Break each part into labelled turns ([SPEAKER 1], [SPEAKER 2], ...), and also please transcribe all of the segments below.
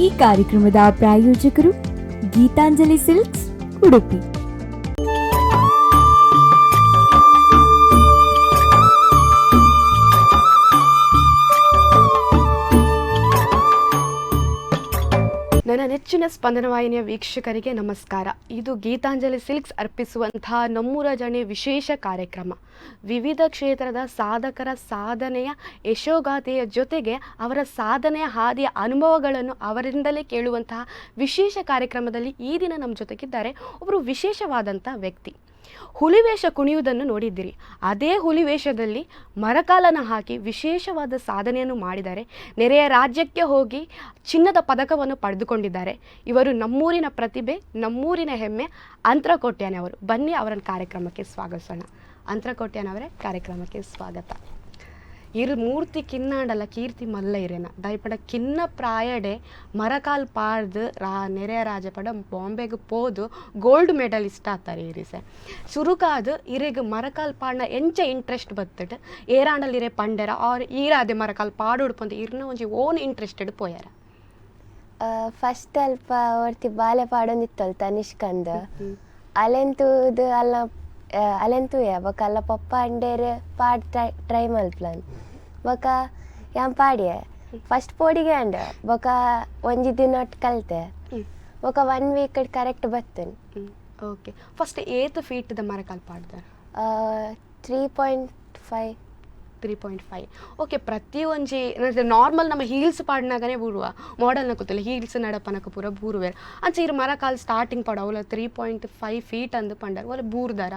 [SPEAKER 1] ಈ ಕಾರ್ಯಕ್ರಮದ ಪ್ರಾಯೋಜಕರು ಗೀತಾಂಜಲಿ ಸಿಲ್ಕ್ಸ್, ಉಡುಪಿ.
[SPEAKER 2] ನನ್ನ ನೆಚ್ಚಿನ ಸ್ಪಂದನ ವಾಹಿನಿಯ ವೀಕ್ಷಕರಿಗೆ ನಮಸ್ಕಾರ. ಇದು ಗೀತಾಂಜಲಿ ಸಿಲ್ಕ್ಸ್ ಅರ್ಪಿಸುವಂತಹ ನಮ್ಮೂರ ಜನಿ ವಿಶೇಷ ಕಾರ್ಯಕ್ರಮ. ವಿವಿಧ ಕ್ಷೇತ್ರದ ಸಾಧಕರ ಸಾಧನೆಯ ಯಶೋಗಾಥೆಯ ಜೊತೆಗೆ ಅವರ ಸಾಧನೆಯ ಹಾದಿಯ ಅನುಭವಗಳನ್ನು ಅವರಿಂದಲೇ ಕೇಳುವಂತಹ ವಿಶೇಷ ಕಾರ್ಯಕ್ರಮದಲ್ಲಿ ಈ ದಿನ ನಮ್ಮ ಜೊತೆಗಿದ್ದಾರೆ ಒಬ್ಬರು ವಿಶೇಷವಾದಂಥ ವ್ಯಕ್ತಿ. ಹುಲಿವೇಷ ಕುಣಿಯುವುದನ್ನು ನೋಡಿದ್ದೀರಿ. ಅದೇ ಹುಲಿವೇಷದಲ್ಲಿ ಮರಕಾಲನ್ನು ಹಾಕಿ ವಿಶೇಷವಾದ ಸಾಧನೆಯನ್ನು ಮಾಡಿದ್ದಾರೆ. ನೆರೆಯ ರಾಜ್ಯಕ್ಕೆ ಹೋಗಿ ಚಿನ್ನದ ಪದಕವನ್ನು ಪಡೆದುಕೊಂಡಿದ್ದಾರೆ. ಇವರು ನಮ್ಮೂರಿನ ಪ್ರತಿಭೆ, ನಮ್ಮೂರಿನ ಹೆಮ್ಮೆ, ಅಂತ್ರ ಕೋಟ್ಯಾನ್ ಅವರು. ಬನ್ನಿ, ಅವರನ್ನು ಕಾರ್ಯಕ್ರಮಕ್ಕೆ ಸ್ವಾಗತಿಸೋಣ. ಅಂತ್ರ ಕೋಟ್ಯಾನ್ ಅವರೇ, ಕಾರ್ಯಕ್ರಮಕ್ಕೆ ಸ್ವಾಗತ. ಇರು ಮೂರ್ತಿ ಕಿನ್ನಾಂಡಲ ಕೀರ್ತಿ ಮಲ್ಲ ಇರೇನ ದಯಪಡ ಕಿನ್ನ ಪ್ರಾಯಡೆ ಮರಕಾಲ್ ಪಾಡ್ದು ರಾ ನೆರೆಯ ರಾಜಪಡ ಬಾಂಬೆಗೆ ಪೋದು ಗೋಲ್ಡ್ ಮೆಡಲಿಸ್ಟ್ ಆತಾರೆ ಇರಿಸೆ. ಸುರುಕಾದು ಇರೆಗ್ ಮರಕಾಲ್ ಪಾಡ್ನ ಎಂಚ ಇಂಟ್ರೆಸ್ಟ್ ಬತ್ತಿಟ್? ಏರಾಂಡಲ್ ಇರೆ ಪಂಡೆರ ಆರ್ ಈರಾದೆ ಮರಕಾಲ್ ಪಾಡೋಡು ಪಂದು ಇರ್ನ ಒಂಜಿ ಓನ್ ಇಂಟ್ರೆಸ್ಟೆಡ್ ಪೋಯಾರ?
[SPEAKER 3] ಫಸ್ಟ್ ಅಲ್ಪ ಒರ್ತಿ ಬಾಲೆ ಪಾಡೊಂದಿತ್ತಲ್ ತನಿಷ್ಕಂದ್, ಅಲೆನ್ ತೂದು ಅಲ್ಲ ಅಲೆನ್ ತೂಯ. ಬೊಕ ಅಲ್ಲ ಪಪ್ಪ ಅಂಡೇರ್ ಪಾಡ್ ಟ್ರೈ ಟ್ರೈ ಮಲ್ಪ್ಲನ್. ಬೊಕ ಯಾನ್ ಪಾಡಿಯೆ. ಫಸ್ಟ್ ಪೋಡಿಗೆ ಅಂಡ್ ಬೊಕ ಒಂಜಿ ದಿನಟ್ ಕಲ್ತೆ. ಬೊಕ ಒನ್ ವೀಕ್ ಕರೆಕ್ಟ್ ಬತ್ತನ್.
[SPEAKER 2] ಓಕೆ, ಫಸ್ಟ್ ಏತ್ ಫೀಟ್ದ ಮರಕಾಲ್ ಪಾಡ್ದಾರ?
[SPEAKER 3] 3.5.
[SPEAKER 2] 3.5, ಓಕೆ. ಪ್ರತಿ ಒಂಜಿ ನಾರ್ಮಲ್ ನಮ್ಮ ಹೀಲ್ಸ್ ಪಾಡ್ನಾಗನೇ ಬೂರುವ ಮಾಡೆಲ್ನ ಕೂತಲ್ಲ ಹೀಲ್ಸ್ ನಡಪನಕ ಪೂರ ಬೂರುವೆರ್. ಅಂಚ ಇರ್ ಮರಕಾಲ್ ಸ್ಟಾರ್ಟಿಂಗ್ ಪಾಡ ಅವಲ 3.5 ಫೀಟ್ ಅಂದ್ ಪಂಡರ್, ಒಲ ಬೂರ್ದಾರ?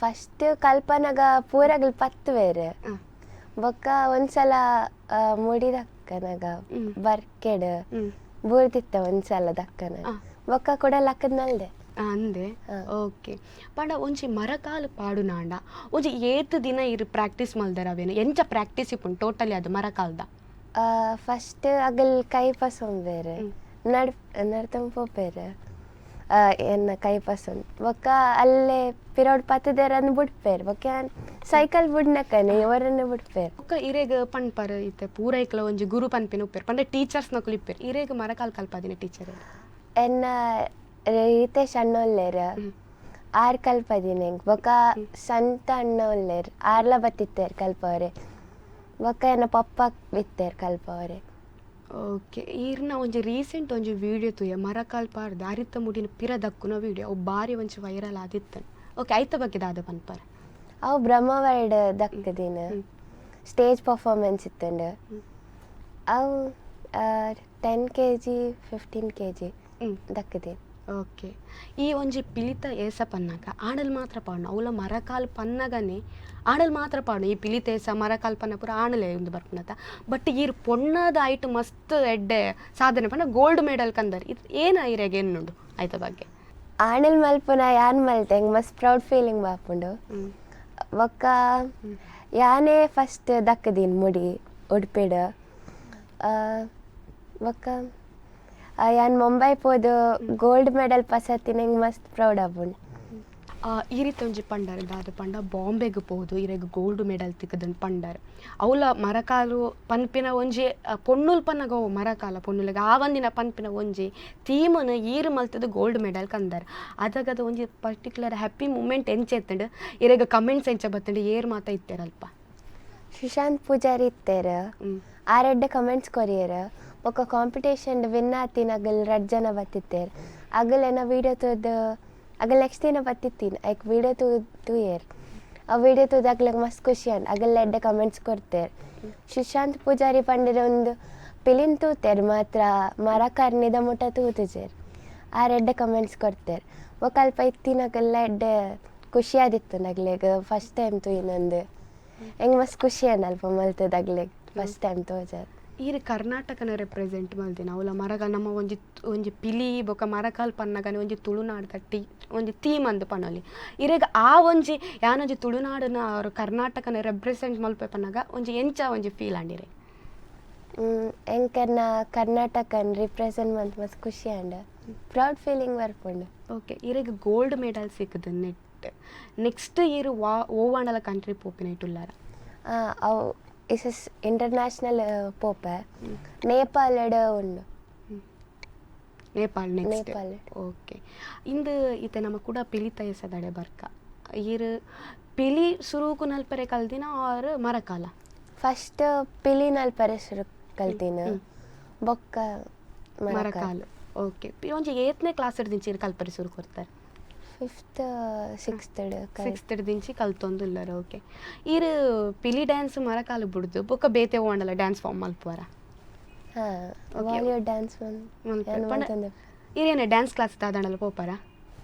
[SPEAKER 3] ಫಸ್ಟ್ ಕಲ್ಪನಗ ಪೂರಗಲ್ ಪತ್ತುವೇರ್. ಬೊಕ್ಕ ಒಂದ್ಸಲ ಮುಡಿ ದಕ್ಕನಗ ಬರ್ಕೆಡ್ ಬೂರ್ದಿತ್ತ ಒಂದ್ಸಲ ದಕ್ಕನ. ಬೊಕ್ಕ ಕೂಡ ಲಕ್ಕದ್ ನಲ್ದೆ.
[SPEAKER 2] ಅಂದೆ?
[SPEAKER 3] ಹಾ.
[SPEAKER 2] ಓಕೆ, ಪಂಡ ಒಂಜಿ ಮರಕಾಲು ಪಾಡುನಾಂಡ ಒಂಜಿ ಏತ್ ದಿನ ಇರ್ ಪ್ರಾಕ್ಟೀಸ್ ಮಲ್ದರ? ಅವೇನು ಎಂಚ ಪ್ರಾಕ್ಟೀಸ್ ಇಪ್ಪುಂಡು ಟೋಟಲಿ ಅದು ಮರಕಾಲ್ದ?
[SPEAKER 3] ಫಸ್ಟ್ ಅಗಲ್ ಕೈ ಪಸೊಂಬೇರ್, ನಡ್ ನಡ್ತಂಬ ಪೋಪೇರ್ ಎನ್ನ ಕೈ ಪಸೊಂದು. ಬೊಕ್ಕ ಅಲ್ಲೇ ಪಿರೋಡ್ ಪತ್ತದೇರ್ ಅಂದ್ ಬುಡ್ಪೇರ್. ಬೊಕ್ಕ ಯಾನ್ ಸೈಕಲ್ ಬುಡ್ನಕನೆ ಇವರನ್ನೇ ಬುಡ್ಪೇರ್.
[SPEAKER 2] ಬೊಕ್ಕ ಇರೆಗ್ ಪನ್ಪರ್ ಇತ್ತೆ ಪೂರೈಕ್ಲ ಒಂಜಿ ಗುರು ಪನ್ಪಿನ ಉಪ್ಪೇರ್ ಪಂಡ ಟೀಚರ್ಸ್ ನಕುಲು ಇಪ್ಪೇರ್. ಇರೆಗ್ ಮರಕಾಲ್ ಕಲ್ಪಾದಿನ ಟೀಚರ್?
[SPEAKER 3] ಎನ್ನ ರಿತೇಶ್ ಅಣ್ಣ ಉಲ್ಲೇರ್, ಆರ್ ಕಲ್ಪದಿನ ಎಂಕ್. ಬೊಕ್ಕ ಸಂತ ಅಣ್ಣ ಉಲ್ಲೇರ್, ಆರ್ಲ ಬತ್ತಿತ್ತೇರ್ ಕಲ್ಪವರೆ. ಬೊಕ್ಕ ಎನ್ನ ಪಪ್ಪ ಇತ್ತೇರ್ ಕಲ್ಪವರೆ.
[SPEAKER 2] ಓಕೆ, ಈರ್ನ ಒಂಜಿ ರೀಸೆಂಟ್ ಒಂಜಿ ವಿಡಿಯೋ ತೂಯ, ಮರಕಾಲ್ ಪಾಡ್ದು ಅರಿತ ಮುಡಿನ ಪಿರ ದಕ್ಕುನ ವಿಡಿಯೋ. ಅವು ಬಾರಿ ಒಂಜಿ ವೈರಲ್ ಆದಿತ್ತು. ಓಕೆ, ಐತ ಬಗ್ಗೆ ದಾದ ಪನ್ಪರ್?
[SPEAKER 3] ಅವು ಬ್ರಹ್ಮವರ್ಡ್ ದಕ್ಕದಿನ ಸ್ಟೇಜ್ ಪರ್ಫಾರ್ಮೆನ್ಸ್ ಇತ್ತಂಡು. ಅವು 10 ಕೆಜಿ, 15 ಕೆಜಿ ದಕ್ಕದಿನ.
[SPEAKER 2] ಓಕೆ, ಈ ಒಂಜಿ ಪಿಲಿತ ಏಸ ಪನ್ನಾಗ ಆಣಲ್ ಮಾತ್ರ ಪಾಡ್ನು, ಅವಲ ಮರಕಾಲ್ ಪನ್ನಗನೆ ಆಣಲ್ ಮಾತ್ರ ಪಾಡ್ನು. ಈ ಪಿಲಿತ ಏಸ ಮರಕಾಲ್ ಪನ್ನ ಪೂರ ಆಣಲೆ ಒಂದು ಬರ್ಪುನತ. ಬಟ್ ಈರ್ ಪೊಣ್ಣದ ಐಟ್ ಮಸ್ತ್ ಎಡ್ಡೆ ಸಾಧನೆ ಪಂಡ ಗೋಲ್ಡ್ ಮೆಡಲ್ ಕಂದರ್. ಇದು ಏನ ಇರೆಗ್ ಎನ್ನುಂಡು ಐತ ಬಗ್ಗೆ?
[SPEAKER 3] ಆಣಲ್ ಮಲ್ಪುನ ಯಾನ್ ಮಲ್ತೆ, ಎಂಕ್ ಮಸ್ತ್ ಪ್ರೌಡ್ ಫೀಲಿಂಗ್ ಬಾಪುಂಡು. ಬೊಕ್ಕ ಯಾನೇ ಫಸ್ಟ್ ದಕ್ಕದೀನ್ ಮುಡಿ ಉಡುಪಿಡ್. ಬೊಕ್ಕ ಯಾನ್ ಮುಂಬೈ ಪೋದು ಗೋಲ್ಡ್ ಮೆಡಲ್ ಪಸತ್ತಿನ ಎಂಕ್ ಮಸ್ತ್ ಪ್ರೌಡ್ ಆಪುಂಡು.
[SPEAKER 2] ಈ ರೀತಿ ಒಂಜಿ ಪಂಡರ್, ದಾದ ಪಂಡ ಬಾಂಬೆಗ್ ಪೋದು ಇರೆಗ್ ಗೋಲ್ಡ್ ಮೆಡಲ್ ತಿಕ್ಕದನ್ ಪಂಡರ್. ಅವಲ ಮರಕಾಲು ಪನ್ಪಿನ ಒಂಜಿ ಪೊಣ್ಣುಲ್ ಪನ್ನಗ ಅವು ಮರಕಾಲ ಪೊಣ್ಣುಲೆಗ್ ಆವಂದಿನ ಪನ್ಪಿನ ಒಂಜಿ ಥೀಮನ್ ಈರ್ ಮಲ್ತದ ಗೋಲ್ಡ್ ಮೆಡಲ್ ಕಂದರ್. ಅದಗದ ಒಂಜಿ ಪರ್ಟಿಕ್ಯುಲರ್ ಹ್ಯಾಪಿ ಮೂಮೆಂಟ್ ಎಂಚ ಇತ್ತಂಡ್? ಇರೆಗ್ ಕಮೆಂಟ್ಸ್ ಎಂಚ ಬತ್ತಂಡ್? ಏರ್ ಮಾತ ಇತ್ತೆರಲ್ಪ?
[SPEAKER 3] ಸುಶಾಂತ್ ಪೂಜಾರಿ ಇತ್ತೇರ್. ಆರ್ ಎಡ್ಡೆ ಕಮೆಂಟ್ಸ್ ಕೊರಿಯರ್. ಬೊಕ್ಕ ಕಾಂಪಿಟೇಷನ್ ವಿನ್ ಆತಿನ ಅಗಲ್ ರಡ್ಡ್ ಜನ ಬತ್ತಿತ್ತೇರ್. ಅಗಲ್ ಎನ್ನ ವೀಡಿಯೋ ತೂದು, ಅಗಲ್ ನೆಕ್ಸ್ಟ್ ದಿನ ಬತ್ತಿತ್ತೀನಿ, ಐಕ್ ವೀಡಿಯೋ ತೂಯೆರ್. ಆ ವೀಡಿಯೋ ತೂದು ಅಗ್ಲೆಗ್ ಮಸ್ತ್ ಖುಷಿ ಆಂಡ್. ಅಗಲ್ ಎಡ್ಡೆ ಕಮೆಂಟ್ಸ್ ಕೊರ್ತೆರ್. ಸುಶಾಂತ್ ಪೂಜಾರಿ ಪಂಡೆರ್ ಒಂದು ಪಿಲಿನ್ ತೂತೆರ್ ಮಾತ್ರ, ಮರ ಕರ್ನಿದ ಮುಟ್ಟ ತೂತುಜೆರ್. ಆರ್ ಎಡ್ಡೆ ಕಮೆಂಟ್ಸ್ ಕೊರ್ತೆರ್. ಬೊಕ್ಕ ಅಲ್ಪ ಇತ್ತಿನಗಲ್ಲ ಎಡ್ಡೆ ಖುಷಿ ಆದಿತ್ತು ಅಗ್ಲೆಗ್ ಫಸ್ಟ್ ಟೈಮ್ ತೂಯಿನಂದು. ಎಂಕ್ ಮಸ್ತ್ ಖುಷಿ ಆಂಡ್ ಅಲ್ಪ ಮಲ್ತದ ಅಗ್ಲೆಗ್ ಫಸ್ಟ್ ಟೈಮ್ ತೋಜಾದ್.
[SPEAKER 2] ಈರ್ ಕರ್ನಾಟಕನ ರೆಪ್ರೆಸೆಂಟ್ ಮಲ್ದಿನ. ಅವಲ ಮರಗ ನಮ್ಮ ಒಂಜಿ ಒಂಜಿ ಪಿಲಿ ಬೊಕ ಮರಕಾಲ್ ಪನ್ನಗನೆ ಒಂಜಿ ತುಳುನಾಡ್ದ ಟಿ ಒಂಜಿ ಥೀಮ್ ಅಂದ್ ಪನೊಲಿ. ಇರೆಗ್ ಆ ಒಂಜಿ ಯಾನೊಂಜಿ ತುಳುನಾಡಿನ ಅವ್ರು ಕರ್ನಾಟಕನ ರೆಪ್ರೆಸೆಂಟ್ ಮಲ್ಪೆ ಪನ್ನಗ ಒಂಜಿ ಎಂಚ ಒಂಜಿ ಫೀಲ್ ಆಂಡಿರೆ?
[SPEAKER 3] ಎಂಕ್ ಎನ್ನ ಕರ್ನಾಟಕನ್ ರಿಪ್ರೆಸೆಂಟ್ ಮಲ್ತ್ ಮಸ್ತ್ ಖುಷಿ ಆಂಡ್, ಪ್ರೌಡ್ ಫೀಲಿಂಗ್ ಬರ್ಪುಂಡು.
[SPEAKER 2] ಓಕೆ, ಇರೆಗ್ ಗೋಲ್ಡ್ ಮೆಡಲ್ ಸಿಕ್ಕುದು ನೆಟ್ ನೆಕ್ಸ್ಟ್ ಇರ್ ವಾ ಓವಾಂಡಲ ಕಂಟ್ರಿ ಪೋಪಿನ ಉಲ್ಲಾರ?
[SPEAKER 3] ಅವು is ಇಂಟರ್ನ್ಯಾಷನಲ್ ಪೋಪೆ, ನೇಪಾಳಡ್ ಉಂಡು.
[SPEAKER 2] Nepal next.
[SPEAKER 3] Nepal.
[SPEAKER 2] Okay, ಇಂದು ಇತ್ತೆ ನಮ್ಮ ಕೂಡ ಪಿಲಿ ತಯಸದಡೆ ಬರ್ಕ. ಈರ್ ಪಿಲಿ ಸುರುಕು ನಲ್ಪರೆ ಕಲ್ದಿನ ಆರ್ ಮರಕಾಲ?
[SPEAKER 3] ಫಸ್ಟ್ ಪಿಲಿ ನಲ್ಪರೆ ಸುರು ಕಲ್ತಿನ, ಬೊಕ್ಕ ಮರಕಾಲ್.
[SPEAKER 2] ಮರಕಾಲ್. ಓಕೆ, ಒಂಜಿ ಏತ್ನೇ ಕ್ಲಾಸ್ ದಿಂಚಿ ಈರ್ ಕಲ್ಪರೆ ಸುರು ಕೊರ್ತಾರೆ?
[SPEAKER 3] Fifth sixth.
[SPEAKER 2] Sixth ದಿಂಚಿ ಕಲ್ತೊಂದು ಉಲ್ಲರ್. ಓಕೆ, ಈರ್ ಪಿಲಿ ಡ್ಯಾನ್ಸ್ ಮರಕಾಲು ಬುಡ್ದು ಬೊಕ್ಕ ಬೇತೆ ಓಂಡಲ ಡ್ಯಾನ್ಸ್ ಫಾರ್ಮ್ ಮಲ್ಪುವರ?
[SPEAKER 3] ಹಾ, ಬಾಲಿವುಡ್ ಡ್ಯಾನ್ಸ್ ಮಲ್ತೊಂದು.
[SPEAKER 2] ಈರೇನ ಡ್ಯಾನ್ಸ್ ಕ್ಲಾಸ್ ದಾದಾಂಡಲ ಪೋಪರ?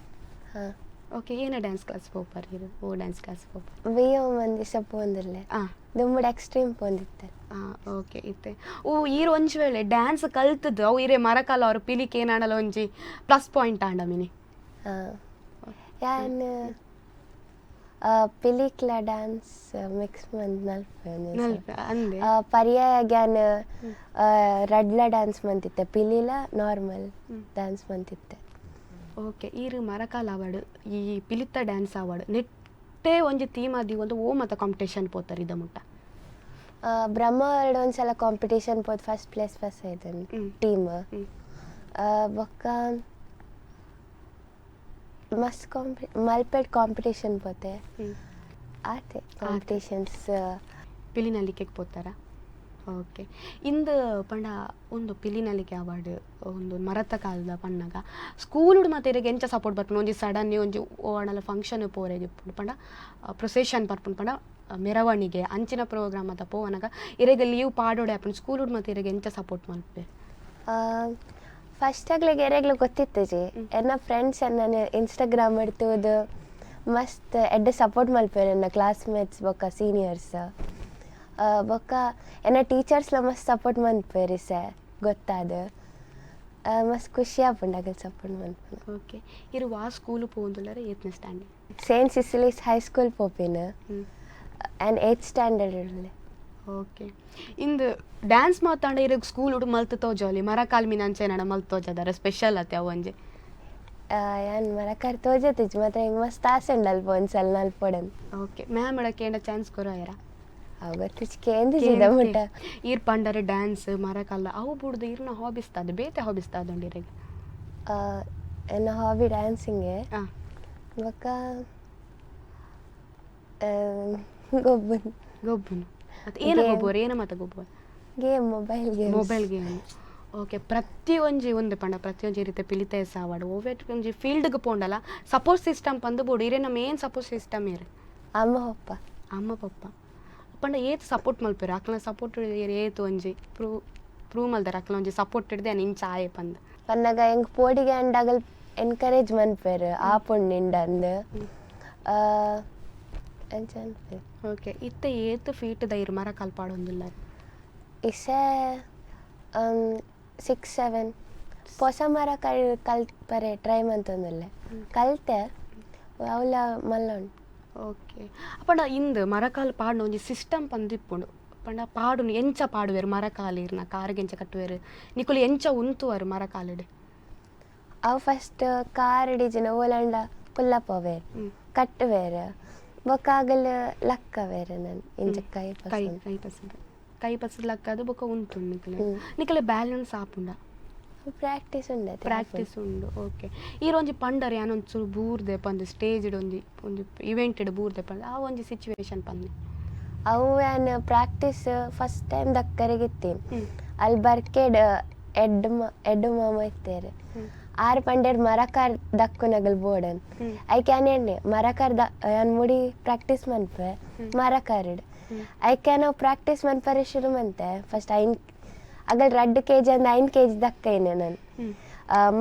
[SPEAKER 3] ಹಾ.
[SPEAKER 2] ಓಕೆ, ಏನ ಡ್ಯಾನ್ಸ್ ಕ್ಲಾಸ್ ಪೋಪರ್ ಈರ್? ಓ ಡ್ಯಾನ್ಸ್ ಕ್ಲಾಸ್ ಪೋಪರ್?
[SPEAKER 3] ವಿ ಮಂದಿ ಸೊಪ್ಪು ಪೋಂದಿರ್ಲೆ. ದುಂಬುಡು ಎಕ್ಸ್ಟ್ರೀಮ್ ಪೋಂದಿತ್ತೆ.
[SPEAKER 2] ಓಕೆ, ಇತ್ತೆ ಓ ಈರ್ ಒಂಜಿ ವೇಳೆ ಡ್ಯಾನ್ಸ್ ಕಲ್ತದ್ದು ಅವು ಈರೆ ಮರಕಾಲ ಅವ್ರು ಪಿಲಿಕ್ ಏನಾಂಡಲ ಒಂಜಿ ಪ್ಲಸ್ ಪಾಯಿಂಟ್ ಆಂಡ ಮಿನಿ?
[SPEAKER 3] ಹಾ, ಯಾನ್ ಪಿಲಿಕ್ಲ ಡ್ಯಾನ್ಸ್ ಮಿಕ್ಸ್ ಮಂತ್ ನಲ್ಪೆ.
[SPEAKER 2] ನಲ್ಪ ಅಂದೆ.
[SPEAKER 3] ಪರ್ಯಾಯ ಗ್ಯಾನ್ ರಡ್ಲ ಡ್ಯಾನ್ಸ್ ಮಂತಿತ್ತೆ, ಪಿಲಿಲ ನಾರ್ಮಲ್ ಡ್ಯಾನ್ಸ್ ಮಂತಿತ್ತೆ.
[SPEAKER 2] ಓಕೆ, ಈರ್ ಮರಕಾಲ ಆವಡ್ ಈ ಪಿಲಿತ್ತ ಡ್ಯಾನ್ಸ್ ಆವಡ್ ನೆಟ್ಟೆ ಒಂಜಿ ಥೀಮ್ ಆದಿ ಒಂದು ಓ ಮತ ಕಾಂಪಿಟೇಷನ್ ಪೋತಾರೆ ಇದ ಮುಟ್ಟ?
[SPEAKER 3] ಬ್ರಹ್ಮ ವರ್ಲ್ಡ್ ಒಂದ್ಸಲ ಕಾಂಪಿಟೇಷನ್ ಪೋದು ಫಸ್ಟ್ ಪ್ಲೇಸ್ ಫಸ್ಟ್ ಆಯ್ತು ಟೀಮ್. ಬೊಕ್ಕ ಮಸ್ತ್ ಮಲ್ಪೆಡ್ ಕಾಂಪಿಟೇಷನ್ ಪೋತೆ. ಆತೆ ಕಾಂಪಿಟೇಷನ್ಸ್.
[SPEAKER 2] ಪಿಲಿ ನಲಿಕೆಗೆ ಪೋತಾರ. ಓಕೆ, ಇಂದು ಪಂಡ ಒಂದು ಪಿಲಿ ನಲಿಕೆ ಅವಾರ್ಡ್ ಒಂದು ಮರತ ಕಾಲದ ಪಣ್ಣಗ ಸ್ಕೂಲುಡು ಮತ್ತೆ ಇರೆಗ್ ಎಂಚ ಸಪೋರ್ಟ್ ಬರ್ಪುಂಡು? ಒಂಜಿ ಸಡನ್ ಒಂಜಿ ಓಣಲ ಫಂಕ್ಷನ್ ಪೋರೆಗ್ ಇಪ್ಪುಂಡು ಪಂಡ ಪ್ರೊಸೆಷನ್ ಬರ್ಪುಂಡು ಪಂಡ ಮೆರವಣಿಗೆ ಅಂಚಿನ ಪ್ರೋಗ್ರಾಮ್ ಅದ ಪೋವನಗ ಇರೆಗ್ ಲೀವ್ ಪಾಡೋಡೆ ಆಪುಂಡು. ಸ್ಕೂಲುಡು ಮತ್ತೆ ಇರೆಗ್ ಎಂಚ ಸಪೋರ್ಟ್ ಮಲ್ಪೆ?
[SPEAKER 3] ಫಸ್ಟ್ ಆಗ್ಲಿಗೆ ಎರೆಗ್ಲು ಗೊತ್ತಿತ್ತಜಿ. ಎನ್ನ ಫ್ರೆಂಡ್ಸ್ ಎನ್ನ ಇನ್ಸ್ಟಾಗ್ರಾಮ್ ತೂದು ಮಸ್ತ್ ಎಡ್ಡೆ ಸಪೋರ್ಟ್ ಮಲ್ಪೆರ್ ಎನ್ನ ಕ್ಲಾಸ್ಮೇಟ್ಸ್ ಬೊಕ್ಕ ಸೀನಿಯರ್ಸ್. ಬೊಕ್ಕ ಎನ್ನ ಟೀಚರ್ಸ್ಲ ಮಸ್ತ್ ಸಪೋರ್ಟ್ ಮನ್ಪೆರ್. ಇಸೆ ಗೊತ್ತಾದ ಮಸ್ತ್ ಖುಷಿ ಆಪುಂಡು ಅಗಲ್ ಸಪೋರ್ಟ್ ಮನ್ಪುನ.
[SPEAKER 2] ಓಕೆ, ಇರು ವಾ ಸ್ಕೂಲ್ ಪೋವೊಂದುಲ್ಲೆರ್, ಏತ್ನೇ standard?
[SPEAKER 3] Saint Cecilia's High School ಪೋಪಿನ ಆ್ಯಂಡ್ ಏಯ್ತ್ ಸ್ಟ್ಯಾಂಡರ್ಡ್ ಉಲ್ಲೆ.
[SPEAKER 2] ಓಕೆ, ಇಂದು ಡ್ಯಾನ್ಸ್ ಮಾತಾಂಡ ಇರಗ್ ಸ್ಕೂಲ್ ಉಡು ಮಲ್ತ್ ತೋಜೋಲಿ, ಮರಕಾಲ್ ಮೀನ್ ಅಂಚೆ ಮಲ್ತ್ ತೋಜದಾರ ಸ್ಪೆಷಲ್ ಅತ್ತೆ ಅವು ಒಂಜಿ?
[SPEAKER 3] ಯಾನ್ ಮರಕಾರ್ ತೋಜತಿಜ್ ಮಾತ್ರ, ಹಿಂಗೆ ಮಸ್ತ್ ಆಸೆ ಉಂಡು ಅಲ್ಪ ಒಂದ್ಸಲ ನಲ್ಪೊಡನ್.
[SPEAKER 2] ಓಕೆ, ಮ್ಯಾಮ್ ಅಡ ಕೇಂಡ ಚಾನ್ಸ್ ಕೊರಯರ?
[SPEAKER 3] ಅವು ಗೊತ್ತಿಜ್, ಕೇಂದಿಜಿದ ಮುಟ್ಟ.
[SPEAKER 2] ಈರ್ ಪಂಡರೆ ಡ್ಯಾನ್ಸ್ ಮರಕಲ್ಲ ಅವು ಬುಡ್ದು ಇರ್ನ ಹಾಬಿಸ್ ತಾದ ಬೇತೆ ಹಾಬಿಸ್ ತಾದುಂಡು ಇರೆಗ್?
[SPEAKER 3] ಎನ್ನ ಹಾಬಿ ಡ್ಯಾನ್ಸಿಂಗ್. ಬೊಕ್ಕ ಗೊಬ್ಬುನ್.
[SPEAKER 2] ಗೊಬ್ಬುನು ಮತ್ತೆ ಏನ?
[SPEAKER 3] Game.
[SPEAKER 2] ಗೊಬ್ಬುವರು ಏನ ಮಾತ ಗೊಬ್ಬುವರು?
[SPEAKER 3] Game, mobile game.
[SPEAKER 2] Mobile game. Okay, ಪ್ರತಿಯೊಂಜಿ ಒಂದು ಪಂಡ ಪ್ರತಿಯೊಂಜಿ ರೀತಿ ಪಿಲಿತೆ ಸಾವಾಡು ಓವೆಟ್ ಒಂಜಿ ಫೀಲ್ಡ್ಗೆ ಪೋಂಡಲ ಸಪೋರ್ಟ್ ಸಿಸ್ಟಮ್ ಪಂದು ಬೋಡು. ಇರೇನ ಮೇನ್ ಸಪೋರ್ಟ್ ಸಿಸ್ಟಮ್ ಇರು?
[SPEAKER 3] ಅಮ್ಮ ಪಪ್ಪ.
[SPEAKER 2] ಅಮ್ಮ ಪಪ್ಪ ಪಂಡ ಏತ್ ಸಪೋರ್ಟ್ ಮಲ್ಪೆರು? ಅಕ್ಲನ ಸಪೋರ್ಟ್ ಏತ್ ಒಂಜಿ ಪ್ರೂವ್ ಪ್ರೂವ್ ಮಲ್ದಾರ ಅಕ್ಲ ಒಂಜಿ ಸಪೋರ್ಟ್ ಹಿಡ್ದೆ ಇಂಚ ಆಯೆ ಪಂದ್?
[SPEAKER 3] ಪನ್ನಗ ಎಂಕ್ ಪೋಡಿಗೆ ಅಂಡಗಲ್ ಎನ್ಕರೇಜ್ ಮನ್ಪೆರ್, ಆ ಪೊಣ್ಣಿಂಡ ಅಂದ್ ಅಂಚ ಅನ್ಪೆರ್.
[SPEAKER 2] ಓಕೆ, ಇತ್ತೆ ಏತ್ ಫೀಟ್ ದೈರ್ ಮರ ಕಲ್ಪಾಡೊಂದುಲ್ಲ?
[SPEAKER 3] ಇಸೆ 6-7. ಪೊಸ ಮರ ಕಲ್ಪರೆ ಟ್ರೈ ಮಂತೊಂದುಲ್ಲೆ, ಕಲ್ತೆ, ಅವಲ ಮಲ್ಲ ಉಂಡು.
[SPEAKER 2] ಓಕೆ, ಪಂಡ ಇಂದ್ ಮರಕಾಲ್ ಪಾಡ್ನ ಒಂಜಿ ಸಿಸ್ಟಮ್ ಪಂದ್ ಇಪ್ಪುಂಡು. ಪಂಡ ಪಾಡುನು ಎಂಚ ಪಾಡುವೆರ್ ಮರಕಾಲ್? ಇರ್ನ ಕಾರ್ಗ್ ಎಂಚ ಕಟ್ಟುವೆರ್ ನಿಕುಲು? ಎಂಚ ಉಂತುವರು ಮರಕಾಲಿಡ್?
[SPEAKER 3] ಅವು ಫಸ್ಟ್ ಕಾರ್ ಡಿಜಿನ ಓಲಂಡ ಕುಲ್ಲಪವೇರ್, ಕಟ್ಟುವೇರ್, ಬೊಕ್ಕ ಅಗಲ್ ಲಕ್ಕವೇರ್ ನನ್ ಇಂಚ ಕೈ
[SPEAKER 2] ಕೈ
[SPEAKER 3] ಪಸಂದ್.
[SPEAKER 2] ಕೈ ಪಸಂದ್, ಕೈ ಪಸಂದ್ ಲಕ್ಕದು ಬೊಕ್ಕ ಉಂತುಂಡು ನಿಕುಲು. ನಿಕಲೆ ಬ್ಯಾಲೆನ್ಸ್ ಆಪುಂಡ?
[SPEAKER 3] ಪ್ರಾಕ್ಟೀಸ್ ಉಂಡು.
[SPEAKER 2] ಪ್ರಾಕ್ಟೀಸ್ ಉಂಡು. ಓಕೆ, ಈರ್ ಒಂಜಿ ಪಂಡರ್ ಯಾನ್ ಒಂಚೂರು ಬೂರ್ದೆ ಪಂದ್, ಸ್ಟೇಜ್ ಒಂಜಿ ಒಂಜಿ ಇವೆಂಟ್ ಬೂರ್ದೆ ಪಂದ್, ಆ ಒಂಜಿ ಸಿಚುವೇಶನ್ ಪನ್ನೆ.
[SPEAKER 3] ಅವು ಯಾನ್ ಪ್ರಾಕ್ಟೀಸ್ ಫಸ್ಟ್ ಟೈಮ್ ದಕ್ಕರೆಗಿತ್ತೀನಿ. ಅಲ್ಲಿ ಬರ್ಕೆಡ್ ಎಡ್ ಎಡ್ಡು ಮಾಮ ಇತ್ತೇರು. ಆರ್ ಪಂಡೇರ್ ಮರಕಾರ್ ದಕ್ಕುನಗಲ್ ಬೋಡನ್. ಐಕ್ ಯಾನ್ ಎಣ್ಣೆ ಮರಕಾರ್ the ಯಾನ್ ಮುಡಿ ಪ್ರಾಕ್ಟೀಸ್ ಮನ್ಪೆ ಮರಕಾರ್ಡ್. ಐಕ್ ನಾವು ಪ್ರಾಕ್ಟೀಸ್ ಮನ್ಪರೆ ಶುರು ಮಂತೆ. ಫಸ್ಟ್ ಐನ್ ಅಗಲ್ 2 ಕೆಜಿ ಅಂದ್ 5 ಕೆಜಿ ದಕ್ಕೈನೆ ನಾನು.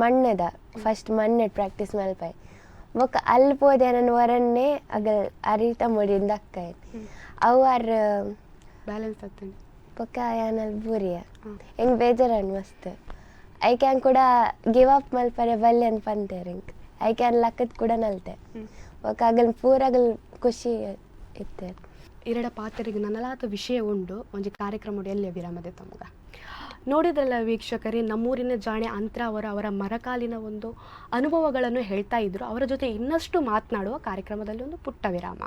[SPEAKER 3] ಮಣ್ಣದ ಫಸ್ಟ್ ಮಣ್ಣೆಡ್ ಪ್ರಾಕ್ಟೀಸ್ ಮಲ್ಪೈ. ಬೊಕ್ಕ ಅಲ್ಲಿ ಪೋದೆ ನಾನು ವರನ್ನೇ ಅಗಲ್ ಅರಿತ ಮುಡಿನ್ ದಕ್ಕೈನ್. ಅವು ಆರ್
[SPEAKER 2] ಬ್ಯಾಲೆನ್ಸ್ ಆಗ್ತದೆ.
[SPEAKER 3] ಬೊಕ್ಕ ಯಾನ್ ಅಲ್ಲಿ ಬೂರಿಯ. ಎಂಕ್ ಬೇಜಾರಾಂಡ್ ಮಸ್ತ್. ಐಕ್ ಯಾನ್ ಕೂಡ ಗಿವ್ ಅಪ್ ಮಲ್ಪರೆ ಬಲ್ಲೆ ಅಂದ್ ಪಂತೇರ್ ಎಂಕ್. ಐಕ್ ಯಾನ್ ಲಕ್ಕದ್ ಕೂಡ ನಲ್ತೆ. ಬೊಕ್ಕ ಅಗಲ್ ಪೂರ ಅಗಲ್ ಖುಷಿ ಇತ್ತೆರ್.
[SPEAKER 2] ಇರೆಡ ಪಾತೆರಿಗೆ ನನಲಾತ ವಿಷಯ ಉಂಡು. ಒಂಜಿ ಕಾರ್ಯಕ್ರಮ ಎಲ್ಲಿಯ ವಿರಾಮದೆ ತಮಗ. ನೋಡಿದ್ರಲ್ಲ ವೀಕ್ಷಕರೇ, ನಮ್ಮೂರಿನ ಜಾಣೆ ಅಂತ್ರ ಅವರ ಅವರ ಮರಕಾಲಿನ ಒಂದು ಅನುಭವಗಳನ್ನು ಹೇಳ್ತಾ ಇದ್ರು. ಅವರ ಜೊತೆ ಇನ್ನಷ್ಟು ಮಾತನಾಡುವ ಕಾರ್ಯಕ್ರಮದಲ್ಲಿ ಒಂದು ಪುಟ್ಟ ವಿರಾಮ.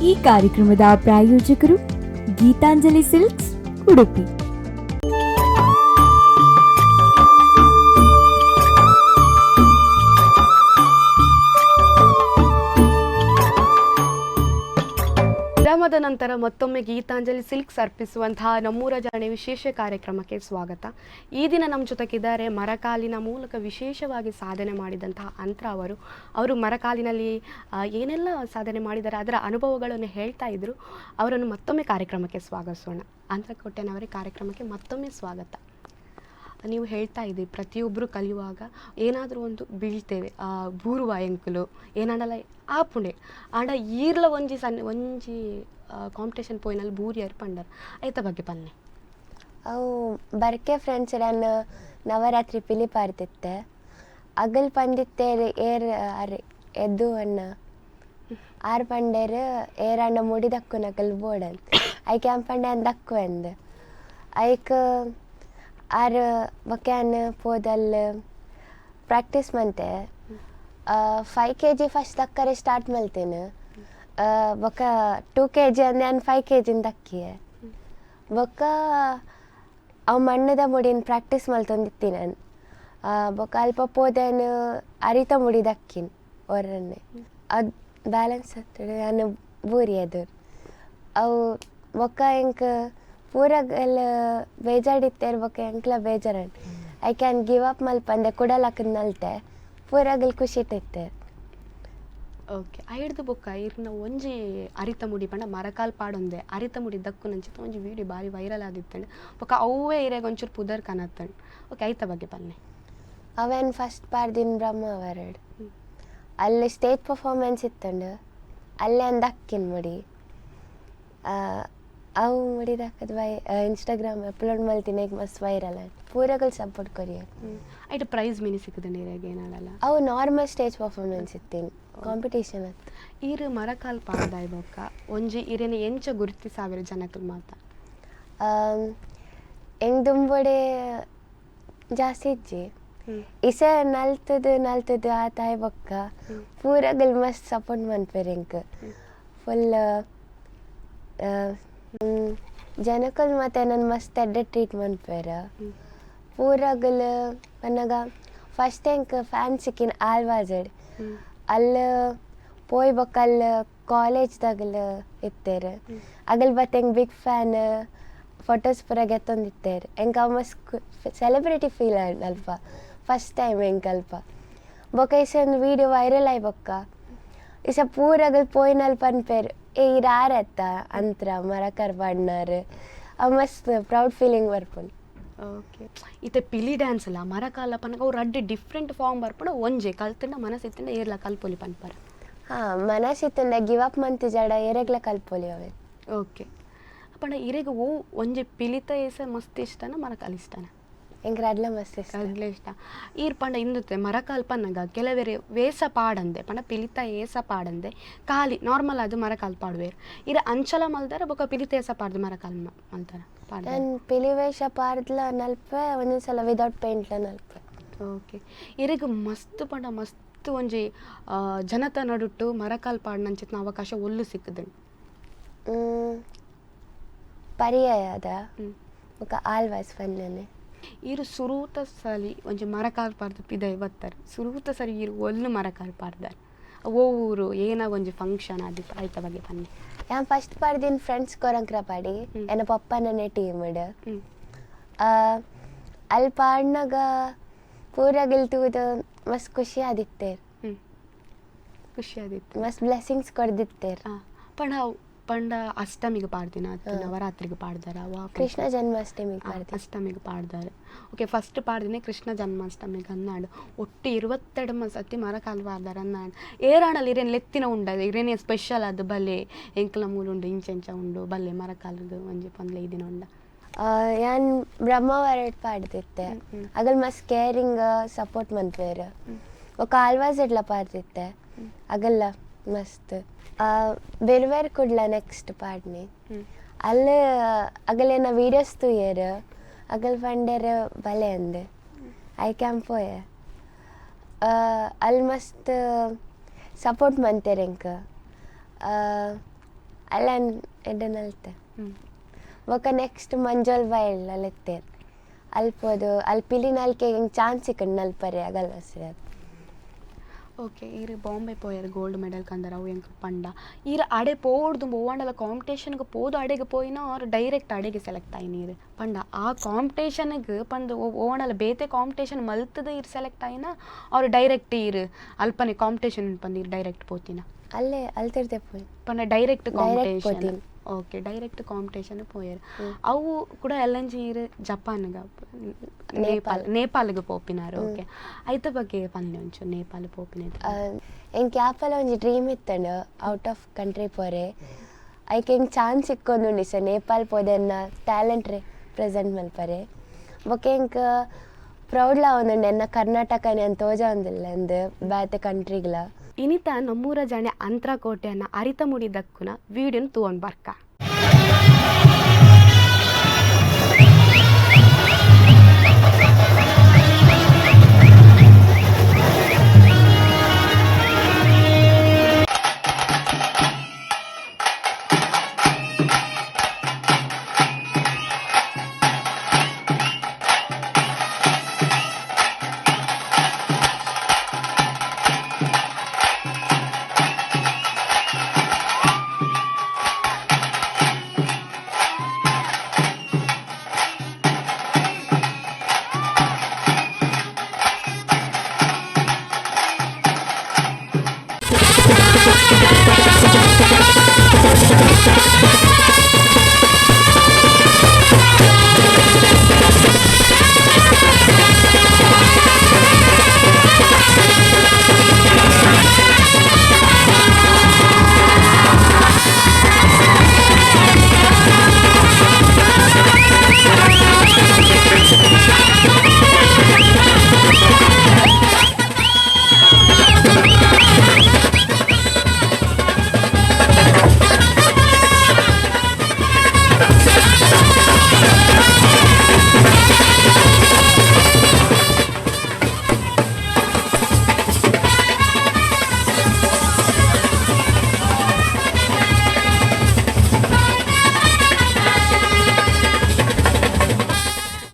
[SPEAKER 1] ಈ ಕಾರ್ಯಕ್ರಮದ ಪ್ರಾಯೋಜಕರು ಗೀತಾಂಜಲಿ ಸಿಲ್ಕ್ಸ್, ಉಡುಪಿ.
[SPEAKER 2] ವಿರಾಮದ ನಂತರ ಮತ್ತೊಮ್ಮೆ ಗೀತಾಂಜಲಿ ಸಿಲ್ಕ್ಸ್ ಅರ್ಪಿಸುವಂತಹ ನಮ್ಮೂರ ಜಾಣೆ ವಿಶೇಷ ಕಾರ್ಯಕ್ರಮಕ್ಕೆ ಸ್ವಾಗತ. ಈ ದಿನ ನಮ್ಮ ಜೊತೆಗಿದ್ದಾರೆ ಮರಕಾಲಿನ ಮೂಲಕ ವಿಶೇಷವಾಗಿ ಸಾಧನೆ ಮಾಡಿದಂತಹ ಅಂತ್ರ ಅವರು. ಅವರು ಮರಕಾಲಿನಲ್ಲಿ ಏನೆಲ್ಲ ಸಾಧನೆ ಮಾಡಿದ್ದಾರೆ, ಅದರ ಅನುಭವಗಳನ್ನು ಹೇಳ್ತಾ ಇದ್ದರು. ಅವರನ್ನು ಮತ್ತೊಮ್ಮೆ ಕಾರ್ಯಕ್ರಮಕ್ಕೆ ಸ್ವಾಗತಿಸೋಣ. ಅಂತ್ರ ಕೋಟ್ಯಾನವರೇ, ಕಾರ್ಯಕ್ರಮಕ್ಕೆ ಮತ್ತೊಮ್ಮೆ ಸ್ವಾಗತ. ನೀವು ಹೇಳ್ತಾ ಇದ್ದೀರಿ, ಪ್ರತಿಯೊಬ್ಬರು ಕಲಿಯುವಾಗ ಏನಾದರೂ ಒಂದು ಬೀಳ್ತೇವೆ, ಬೂರುವ ಎಂಕುಲು ಏನಾಂಡಲ ಆಪುಂಡೆ. ಆಂಡ ಈರ್ಲ ಒಂಜಿ ಸಣ್ಣ ಒಂಜಿ ಕಾಂಪಿಟೇಷನ್ ಪೋಯಿನಲ್ಲಿ ಬೂರಿಯರ್ ಪಂಡರ್, ಐತ ಬಗ್ಗೆ ಪನ್ನೆ.
[SPEAKER 3] ಅವು ಬರ್ಕೆ ಫ್ರೆಂಡ್ಸ್ ನಾನು ನವರಾತ್ರಿ ಪಿಲಿ ಪಾರ್ತಿತ್ತೆ. ಅಗಲ್ ಪಂದಿತ್ತೇರ್ ಏರ್ ಅರೆ ಎದ್ದು ಅಣ್ಣ ಆರ್ ಪಂಡೇರ್ ಏರಣ್ಣ ಮುಡಿ ದಕ್ಕು ನಕಲ್ ಬೋಡನ್ ಐಕ್ ಆ್ಯಂ ಪಂಡೆ ಅನ್ ದಕ್ಕು ಅಂದ್ ಐಕ್ ಆರ್ ಬೊಕ್ಯಾನ್ ಪೋದಲ್ ಪ್ರಾಕ್ಟೀಸ್ ಮಂತೆ. 5 ಕೆಜಿ ಫಸ್ಟ್ ದಕ್ಕರೆ ಸ್ಟಾರ್ಟ್ ಮಲ್ತೇನೆ. ಬೊಕ 2 ಕೆಜಿ ಅಂದೆ ನಾನು 5 ಕೆಜಿನ ದಕ್ಕಿಯೆ. ಬೊಕ್ಕ ಅವು ಮಣ್ಣದ ಮುಡಿನ ಪ್ರಾಕ್ಟೀಸ್ ಮಲ್ತೊಂದಿತ್ತಿ ನಾನು. ಬೊಕ್ಕ ಅಲ್ಪ ಪೋದೇನು ಅರಿತ ಮುಡಿ ದಕ್ಕಿನ್ ಒರನ್ನೆ. ಅದು ಬ್ಯಾಲೆನ್ಸ್ ಆಗ್ತದೆ, ನಾನು ಬೂರಿ ಅದು ಅವು. ಬೊಕ್ಕ ಎಂಕ್ ಪೂರಗಲ್ ಬೇಜಾಡಿತ್ತೇರ್. ಬೊಕ್ಕ ಎಂಕ್ಲ ಬೇಜಾರಂಡ್. I can give up ಮಲ್ಪಂದೆ ಕುಡಲಕ್ಕದ್ ನಲ್ತೆ. ಪೂರಗಲ್ ಖುಷಿ ಇತ್ತೆ.
[SPEAKER 2] ಓಕೆ, ಐಡ್ದು ಬೊಕ್ಕ ಇರ್ನ ಒಂಜಿ ಅರಿತ ಮುಡಿ ಪಂಡ ಮರಕಾಲ್ ಪಾಡೊಂದೆ ಅರಿತ ಮುಡಿ ದಕ್ಕು ನಂಚಿತ ಒಂಜಿ ವೀಡಿಯೋ ಬಾರಿ ವೈರಲ್ ಆದಿತ್ತಂಡ್. ಬೊಕ್ಕ ಅವ್ವೇ ಇರೆಗ್ ಒಂಚೂರು ಪುದರ್ ಕನತ್ತಂಡ್. ಓಕೆ, ಐತ ಬಗ್ಗೆ ಪನ್ನೆ.
[SPEAKER 3] ಅವೇನು ಫಸ್ಟ್ ಪಾಡ್ದಿನ ಬ್ರಹ್ಮಾವರಡ್. ಅಲ್ಲಿ ಸ್ಟೇಜ್ ಪರ್ಫಾರ್ಮೆನ್ಸ್ ಇತ್ತಂಡು. ಅಲ್ಲೇ ಅಂದ್ ಅಕ್ಕಿನ ಮುಡಿ. ಅವು ಮುಡಿದಾಕದ್ Y Instagram upload ಮಲ್ತಿನ. ಈಗ ಮಸ್ತ್ ವೈರಲ್ ಆಯ್ತು. ಪೂರಗಲ್ ಸಪೋರ್ಟ್ ಕೊರಿಯರ್.
[SPEAKER 2] ಐಟ್ ಪ್ರೈಸ್ ಮಿನಿ ಸಿಕ್ಕುದಂಡ ಇರೆಗ್ ಏನಾಡಲ್ಲ?
[SPEAKER 3] ಅವು normal stage performance ಇತ್ತೀನಿ, competition ಅತ್ತು.
[SPEAKER 2] ಈರ್ ಮರಕಾಲ್ ಪಾಡ್ದಾಯ್ ಬೊಕ್ಕ ಒಂಜಿ ಇರೆನ ಎಂಚ ಗುರುತಿಸಾವೆರ್ ಜನಕುಲ್ ಮಾತ?
[SPEAKER 3] ಎಂಗ್ ದುಂಬೊಡೆ ಜಾಸ್ತಿ ಇಜ್ಜಿ. ಇಸೆ ನಲ್ತದು ನಲ್ತದು ಆ ತಾಯಿ ಬೊಕ್ಕ ಪೂರಗಲ್ ಮಸ್ತ್ ಸಪೋರ್ಟ್ ಮನ್ಪೆರ್ ಎಂಕ್ ಫುಲ್. ಜನಕುಲ್ ಮತ್ತೆ ನನ್ ಮಸ್ತ್ ಎಡ್ಡೆ ಟ್ರೀಟ್ ಮನ್ಪೆರ್ ಪೂರಗಲ್. ಪನ್ನಗ ಫಸ್ಟ್ ಎಂಕ್ ಫ್ಯಾನ್ ಸಿಕ್ಕಿನ ಆಲ್ವಾಜಡ್. ಅಲ್ಲ ಪೋಯ್ ಬೊಕ್ಕ ಅಲ್ಲ ಕಾಲೇಜ್ದಾಗಲ್ ಇತ್ತೆರ್. ಅಗಲ್ ಬತ್ತೆ ಎಂಕ್ big fan, photos ಪೂರ ಗೆತ್ತೊಂದಿತ್ತೆರ್. ಎಂಕ್ ಅವು ಮಸ್ತ್ ಸೆಲೆಬ್ರಿಟಿ ಫೀಲ್ ಆಂಡ್ ಅಲ್ಪ ಫಸ್ಟ್ ಟೈಮ್ ಎಂಕ್ ಅಲ್ಪ. ಬೊಕ್ಕ ಇಸ ಒಂದು ವೀಡಿಯೋ ವೈರಲ್ ಆಯ್ ಬೊಕ್ಕ ಇಸ ಪೂರಗಲ್ ಪೋಯಿನಲ್ ಪನ್ಪೆರ್, ಏ ಇರ್ ಆರತ್ತ ಅಂತ್ರ ಮರಕರ್ ಪಾಡ್ನಾರ್. ಅವು ಮಸ್ತ್ ಪ್ರೌಡ್ ಫೀಲಿಂಗ್ ಬರ್ಪುಂಡು.
[SPEAKER 2] ಓಕೆ, ಇತ್ತೆ ಪಿಲಿ ಡ್ಯಾನ್ಸ್ ಅಲ್ಲ ಮರಕಾಲ ಪನ್ನಗ ಅವು ರಡ್ಡ್ ಡಿಫ್ರೆಂಟ್ ಫಾರ್ಮ್ ಬರ್ಪುಂಡು. ಒಂಜೆ ಕಲ್ತಂಡ ಮನಸ್ಸಿತ್ತಂಡ ಏರ್ಲ ಕಲ್ಪೊಲಿ ಪನ್ಪರ?
[SPEAKER 3] ಹಾಂ, ಮನಸ್ಸಿತ್ತಂಡ ಗಿವ್ ಅಪ್ ಮಂತಿಜಡ ಏರೆಗ್ಲ ಕಲ್ಪೊಲಿ ಅವೆ.
[SPEAKER 2] ಓಕೆ, ಪಂಡ ಇರೆಗ್ ಓ ಒಂಜಿ ಪಿಲಿತ ಏಸ ಮಸ್ತ್ ಇಷ್ಟನ, ಮರಕಾಲ ಇಷ್ಟನ?
[SPEAKER 3] ಎಂಕ್ ರಡ್ಲ ಮಸ್ತ್ ಇಷ್ಟ.
[SPEAKER 2] ರಡ್ಲ ಇಷ್ಟ. ಈರ್ ಪಂಡ ಇಂದುತ್ತೆ ಮರಕಾಲ್ ಪನ್ನಗ ಕೆಲವೆರ್ ವೇಸ ಪಾಡಂದೆ, ಪಂಡ ಪಿಲಿತ ಏಸ ಪಾಡಂದೆ ಖಾಲಿ ನಾರ್ಮಲ್ ಆದ್ ಮರಕಾಲ್ ಪಾಡುವೆರ್. ಇರ್ ಅಂಚಲ ಮಲ್ದರ, ಬೊಕ ಪಿಲಿತ ಏಸ ಪಾಡ್ದ್ ಮರಕಾಲ್ ಮಲ್ದರ ಪಾಡ್ದರ?
[SPEAKER 3] ನಾನು ಪಿಲಿ ವೇಷ ಪಾಡ್ದ್ಲ ನಲ್ಪೆ, ಒಂದೊಂದು ಸಲ ವಿದೌಟ್ ಪೇಂಟ್ಲ ನಲ್ಪೆ.
[SPEAKER 2] ಓಕೆ, ಇರೆಗ್ ಮಸ್ತ್ ಪಂಡ ಮಸ್ತ್ ಒಂಜಿ ಜನತ ನಡುಟ್ಟು ಮರಕಾಲ್ ಪಾಡ್ನಂಚಿತ್ತಿನ ಅವಕಾಶ ಒಲ್ಲು ಸಿಕ್ಕುದುಂಡು?
[SPEAKER 3] ಪರ್ಯಾಯ ಅದ. ಬೊಕ ಆಲ್ವಾಸ್ ಫನ್ನನೆ.
[SPEAKER 2] ಈರ್ ಸುರೂತ ಸಲಿ ಒಂಜಿ ಮರಕಾಲ್ ಪಾಡ್ದ್ ಪಿದಯಿ ಬತ್ತರ್. ಸುರೂತ ಸರಿ ಈರ್ ಒಲ್ಲು ಮರಕಾಲ್ ಪಾಡ್ದರ್? ಓ ಊರು, ಏನ ಒಂಜಿ ಫಂಕ್ಷನ್ ಆದಿತ್ತು, ಐತ ಬಗ್ಗೆ ಪನ್ನೆ.
[SPEAKER 3] ಯಾನ್ ಫಸ್ಟ್ ಪಾಡ್ದಿನ ಫ್ರೆಂಡ್ಸ್ ಕೊರಂಕ್ರ ಪಾಡಿ. ಎನ್ನ ಪಪ್ಪನನೆ ಟೀಮ್ಡ್. ಅಲ್ಲಿ ಪಾಡ್ನಾಗ ಪೂರಗಲ್ ತೂದು ಮಸ್ತ್ ಖುಷಿ ಆದಿತ್ತೇರ್.
[SPEAKER 2] ಖುಷಿ ಆದಿತ್ತು.
[SPEAKER 3] ಮಸ್ತ್ ಬ್ಲೆಸ್ಸಿಂಗ್ಸ್ ಕೊರ್ದಿತ್ತೇರ್.
[SPEAKER 2] ಪಂಡ ಪಂಡ ಅಷ್ಟಮಿಗೆ ಪಾಡ್ದಿನ ಅತ್ತು? ನವರಾತ್ರಿಗೆ ಪಾಡ್ದಾರ ವಾ?
[SPEAKER 3] ಕೃಷ್ಣ ಜನ್ಮಾಷ್ಟಮಿಗೆ ಪಾಡ್ದಿ.
[SPEAKER 2] ಅಷ್ಟಮಿಗೆ ಪಾಡ್ದಾರೆ. ಓಕೆ, ಫಸ್ಟ್ ಪಾಡ್ದಿನ ಕೃಷ್ಣ ಜನ್ಮಾಷ್ಟಮಿಗೆ ಅನ್ನಾಡು. ಒಟ್ಟು 22 ಸತಿ ಮರಕಾಲ್ ಪಾಡ್ದಾರ ಅನ್ನಾಡು. ಏರಾಣಲ್ ಇರೇನು ಲೆತ್ತಿನ ಉಂಡ, ಇರೇನೆ ಸ್ಪೆಷಲ್ ಅದು ಬಲೆ ಎಂಕ್ಲ ಮೂಲು ಉಂಡು, ಇಂಚ ಇಂಚ ಉಂಡು, ಬಲ್ಲೆ ಮರಕಾಲದ ಒಂಜಿ ಪಂದ್ಲೆ ಈ ದಿನ ಉಂಡ?
[SPEAKER 3] ಯಾನ್ ಬ್ರಹ್ಮಾವರಡ್ ಪಾಡ್ದಿತ್ತೆ. ಅಗಲ್ ಮಸ್ತ್ ಕೇರಿಂಗ್ ಸಪೋರ್ಟ್ ಮನ್ಪೇರ್. ಬೊಕ ಆಲ್ವಾಸ್ ಎಡ್ಲ ಪಾಡ್ದಿತ್ತೆ. ಅಗಲ್ಲ ಮಸ್ತ್. ಬೆರ್ವೆರ್ ಕುಡ್ಲ ನೆಕ್ಸ್ಟ್ ಪಾಡ್ನಿ. ಅಲ್ಲ ಅಗಲೇನ ವೀಡಿಯೋಸ್ ತೂಯೆರ್. ಅಗಲ್ ಪಂಡೆರ್ ಬಲೆ ಅಂದ್. I camp ಪೋಯೆ. ಅಲ್ಲಿ ಮಸ್ತ್ ಸಪೋರ್ಟ್ ಮಂತೆರ್ ಎಂಕ್. ಅಲ್ಲ ಎಡ್ಡೆ ನಲ್ತೆ. ಬೊಕ ನೆಕ್ಸ್ಟ್ ಮಂಜೋಲ್ ಬೈಲ್ ಲೆತ್ತೇರ್. ಅಲ್ಪ ಪೋದು ಅಲ್ಲಿ ಪಿಲಿ ನಲ್ಕೆ ಎಂಕ್ ಚಾನ್ಸ್ ಸಿಕ್ಕಂಡ್ ನಲ್ಪರೆ ಅಗಲ್.
[SPEAKER 2] Okay, ಈರ್ ಬಾಂಬೆ ಪೋಯರ್ ಗೋಲ್ಡ್ ಮೆಡಲ್ ಕಂದರ ಅವು ಎಂಕ್ ಪಂಡ ಈರ್ ಅಡೆ ಪೋಡ್ದು ಓವಾಂಡಲ ಕಾಂಪಿಟೇಷನ್ಗೆ ಪೋದು ಅಡೆಗೆ ಪೋಯಿನ ಅವ್ರು ಡೈರೆಕ್ಟ್ ಅಡೆಗೆ ಸೆಲೆಕ್ಟ್ ಆಯಿನ ಈರ್ ಪಂಡ ಆ ಕಾಂಪಿಟೇಷನ್ಗೆ ಪಂದ್ ಓವಾಂಡಲ ಬೇತೆ ಕಾಂಪಿಟೇಷನ್ ಮಲ್ತದ ಈರ್ ಸೆಲೆಕ್ಟ್ ಆಯಿನ ಅವ್ರು ಡೈರೆಕ್ಟ್ ಈರ್ ಅಲ್ಪನೆ ಕಾಂಪಿಟೇಷನ್ ಪಂದ್ ಈರ್ ಡೈರೆಕ್ಟ್ ಪೋತಿನ?
[SPEAKER 3] ಅಲ್ಲೇ ಅಲ್ತಿರ್ದೆ ಪೋಯಿ.
[SPEAKER 2] ಪಂಡ direct
[SPEAKER 3] direct
[SPEAKER 2] competition?
[SPEAKER 3] Pothineni.
[SPEAKER 2] Okay, direct competition ಪೋಯರ್. ಅವು ಕೂಡ ಎಲ್ಲಂಜಿ ಈರ್ ಜಪಾನ್ಗ, ನೇಪಾಲ್, ನೇಪಾಲ್ಗೆ ಪೋಪಿನಾರು. ಓಕೆ, ಐತ ಬಗ್ಗೆ ಪನ್ಲೆ ಒಂಚೂರು, ನೇಪಾಲ್ ಪೋಪಿನ.
[SPEAKER 3] ಎಂಕ್ ಯಾಪಲ ಒಂಜಿ ಡ್ರೀಮ್ ಇತ್ತಂಡು out of country ಪೋರೆ. ಐಕ್ ಎಂಕ್ ಚಾನ್ಸ್ ಸಿಕ್ಕೊಂದುಂಡು ಸರ್ ನೇಪಾಲ್ ಪೋದೆನ್ನ ಟ್ಯಾಲೆಂಟ್ ಪ್ರೆಸೆಂಟ್ ಮಲ್ಪರೆ. ಬೊಕ್ಕ ಎಂಕ್ ಪ್ರೌಡ್ಲ ಆವೊಂದುಂಡು ಎನ್ನ ಕರ್ನಾಟಕನೆ ಅಂತ ತೋಜೊಂದಿಲ್ಲ ಅಂದ್ ಬೇತೆ ಕಂಟ್ರಿಗ್ಲ.
[SPEAKER 2] ಇನಿತ ನಮ್ಮೂರ ಜನೆ ಅಂತ್ರಕೋಟೆಯನ್ನ ಅರಿತ ಮುಡಿ ದಕ್ಕುನ ವೀಡಿಯೋನ್ ತೂವೊಂದು ಬರ್ಕ.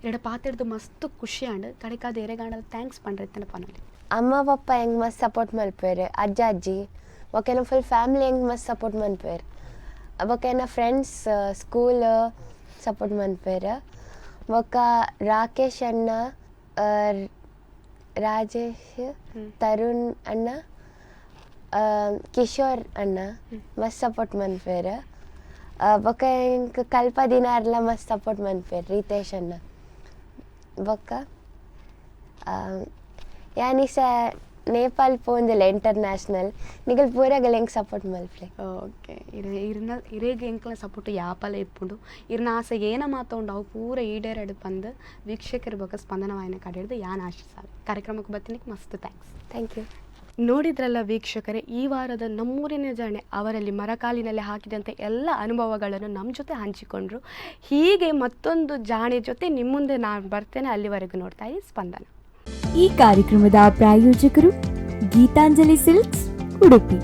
[SPEAKER 2] ಎಡ ಪಾತೆಡ್ದು ಮಸ್ತ್ ಖುಷಿ ಆಂಡ್. ಕಡೆಕಾದ ಎರೆಗಾಂಡಲ thanks ಪಂಡ್ರೆ ಪನೊಲಿ.
[SPEAKER 3] ಅಮ್ಮ ಪಪ್ಪ ಹೆಂಗೆ ಮಸ್ತ್ ಸಪೋರ್ಟ್ ಮಲ್ಪೆರ್, ಅಜ್ಜ ಅಜ್ಜಿ ಬೊಕ್ಕ ಫುಲ್ ಫ್ಯಾಮಿಲಿ ಹೆಂಗೆ ಮಸ್ತ್ ಸಪೋರ್ಟ್ ಮನ್ಪೆರ್. ಬೊಕ್ಕ ಎನ್ನ friends, school support ಮನ್ಪೆರ್. ಬೊಕ್ಕ ರಾಕೇಶ್ ಅಣ್ಣ, ರಾಜೇಶ್, ತರುಣ್ ಅಣ್ಣ, ಕಿಶೋರ್ ಅಣ್ಣ ಮಸ್ತ್ ಸಪೋರ್ಟ್ ಮನ್ಪೆರ್. ಬೊಕ್ಕ ಎಂಕ್ ಕಲ್ಪ ದಿನಾರ್ಲ ಮಸ್ತ್ ಸಪೋರ್ಟ್ ಮನ್ಪೆರ್ ರೀತೇಶ್ ಅಣ್ಣ. ಬೊಕ್ಕ ಯಾನ್ ಇಸ ನೇಪಾಲ್ ಪೋಂದಿಲ್ಲ ಇಂಟರ್ನ್ಯಾಷನಲ್, ನಿಗಲ್ ಪೂರಗಲ್ ಎಂಕ್ ಸಪೋರ್ಟ್ ಮಲ್ಪಲೆ.
[SPEAKER 2] ಓಕೆ, ಇರೆ ಇರ್ನ ಇರೆಗ್ ಎಂಕ್ಲ ಸಪೋರ್ಟ್ ಯಾಪಲ ಇಪ್ಪುಂಡು. ಇರ್ನ ಆಸೆ ಏನ ಮಾತ ಉಂಡು ಅವು ಪೂರ ಈಡೇರಡ್ ಪಂದ್ ವೀಕ್ಷಕರ ಬೊಕ್ಕ ಸ್ಪಂದನ ವಾಹಿನಿ ಕಡೆಡ್ದು ಯಾನ್ ಆಶಿಸಾವೆ. ಕಾರ್ಯಕ್ರಮಕ್ಕೆ ಬತ್ತಿನಕ್ಕೆ ಮಸ್ತ್ thanks.
[SPEAKER 3] Thank you.
[SPEAKER 2] ನೋಡಿದ್ರಲ್ಲ ವೀಕ್ಷಕರೇ, ಈ ವಾರದ ನಮ್ಮೂರಿನ ಜಾಣೆ ಅವರಲ್ಲಿ ಮರಕಾಲಿನಲ್ಲಿ ಹಾಕಿದಂಥ ಎಲ್ಲ ಅನುಭವಗಳನ್ನು ನಮ್ಮ ಜೊತೆ ಹಂಚಿಕೊಂಡ್ರು. ಹೀಗೆ ಮತ್ತೊಂದು ಜಾಣೆ ಜೊತೆ ನಿಮ್ಮ ಮುಂದೆ ನಾನು ಬರ್ತೇನೆ. ಅಲ್ಲಿವರೆಗೂ ನೋಡ್ತಾ ಇರಿ ಸ್ಪಂದನ.
[SPEAKER 1] ಈ ಕಾರ್ಯಕ್ರಮದ ಪ್ರಾಯೋಜಕರು ಗೀತಾಂಜಲಿ ಸಿಲ್ಕ್ಸ್, ಉಡುಪಿ.